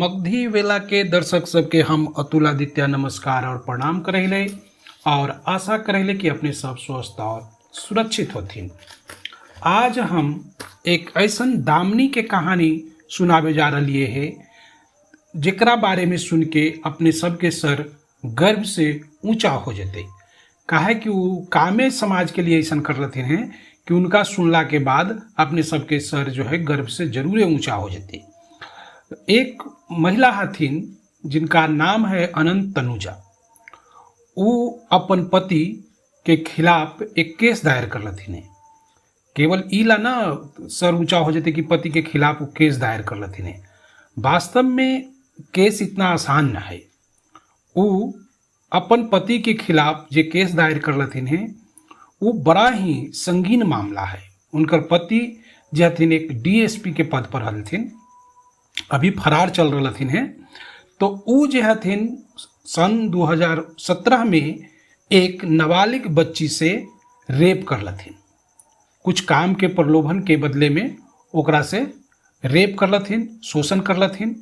मगधी वेला के दर्शक सबके हम अतुल आदित्य नमस्कार और प्रणाम करहिले और आशा करहिले कि अपने सब स्वस्थ और सुरक्षित होथिन। आज हम एक ऐसन दामनी के कहानी सुनावे जा रही है जेकरा बारे में सुन के अपने सबके सर गर्व से ऊंचा हो जते, काहे कि वो कामे समाज के लिए ऐसा कर रहे हैं कि उनका सुनला के बाद अपने सबके सर जो है गर्व से जरूरे ऊंचा हो जते। एक महिला हथिन जिनका नाम है अनंत तनुजा। वो अपन पति के खिलाफ एक केस दायर कर लथिन है। केवल ई ला ना सर ऊंचा हो जाते कि पति के खिलाफ वो केस दायर कर लथिन है। वास्तव में केस इतना आसान ना है। वो अपन पति के खिलाफ जे केस दायर कर लथिन है वो बड़ा ही संगीन मामला है। उनकर पति जे हथिन एक डीएसपी के पद पर हलथिन, अभी फरार चल रहा हैं। तो ऊ जे हथिन सन 2017 में एक नाबालिग बच्ची से रेप कर लथिन। कुछ काम के प्रलोभन के बदले में ओकरा से रेप कर लथिन, शोषण कर लथिन।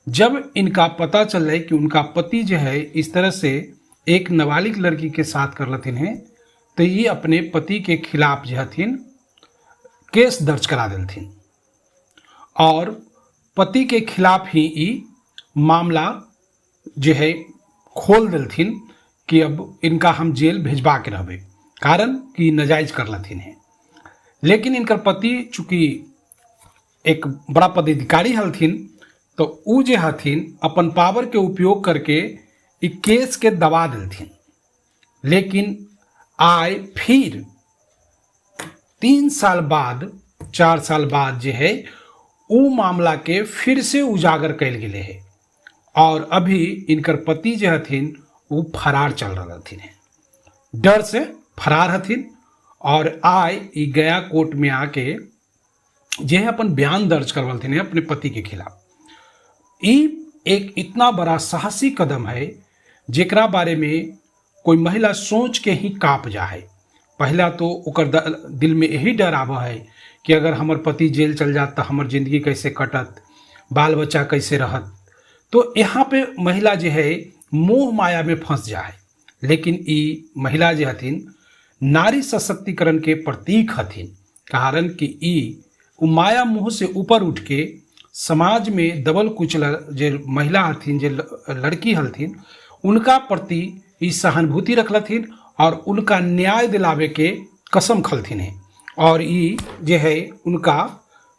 जब इनका पता चल है कि उनका पति जो है इस तरह से एक नाबालिग लड़की के साथ कर लथिन है, तो ये अपने पति के खिलाफ जो हथिन केस दर्ज करा दिलथिन और पति के खिलाफ ही ई मामला जो है खोल दिलथिन कि अब इनका हम जेल भेजवा के रहबे, कारण कि नाजायज कर लथिन है। लेकिन इनकर पति चूँकि एक बड़ा पदाधिकारी हलथिन, तो ऊ जे हथिन अपन पावर के उपयोग करके ई केस के दबा दिलथिन। लेकिन आय फिर 3 साल बाद 4 साल बाद जे है ऊ मामला के फिर से उजागर कयल गेले है और अभी इनकर पति जे हथिन वो फरार चल रहा हथिन है, डर से फरार हथिन। और आय ई गया कोर्ट में आके जे है अपन बयान दर्ज करवलथिन है अपने पति के खिलाफ। ई एक इतना बड़ा साहसी कदम है जेकरा बारे में कोई महिला सोच के ही काँप जा है। पहला तो ओकर दिल में यही डर आवा है कि अगर हमर पति जेल चल जात तो हमर जिंदगी कैसे कटत, बाल बच्चा कैसे रहत। तो यहाँ पे महिला जो है मोह माया में फंस जा है। लेकिन ई महिला जो हथिन नारी सशक्तिकरण के प्रतीक हथिन, कारण कि ई माया मोह से ऊपर उठ के समाज में दबल कुचल जे महिला हथिन, जे लड़की हलथिन, उनका प्रति ई सहानुभूति रखलथिन और उनका न्याय दिलावे के कसम खलथिन है और ई जे है उनका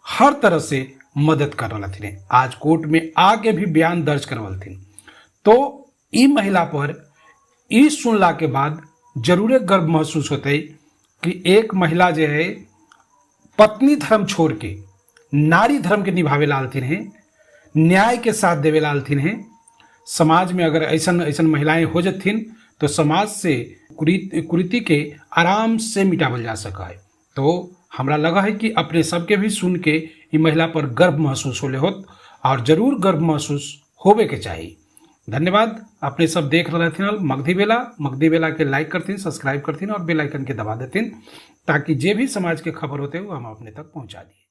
हर तरह से मदद कर रहा है। आज कोर्ट में आके भी बयान दर्ज करवलथिन। तो ई महिला पर ई सुनला के बाद जरूरे गर्व महसूस होते कि एक महिला जो है पत्नी धर्म छोड़ के नारी धर्म के निभावे लालथिन है, न्याय के साथ देवे लालथिन है। समाज में अगर ऐसन ऐसन महिलाएं हो जथिन तो समाज से कुरीति के आराम से मिटावल जा सका है। तो हमरा लगा है कि अपने सबके भी सुन के ई महिला पर गर्व महसूस होले होत और जरूर गर्व महसूस होवे के चाहिए। धन्यवाद। अपने सब देख रहे थे मगधी बेला। मगधी बेला के लाइक करथिन, सब्सक्राइब करथिन और बेल आइकन के दबा देथिन ताकि जे भी समाज के खबर होते वो हम अपने तक पहुंचा दिए।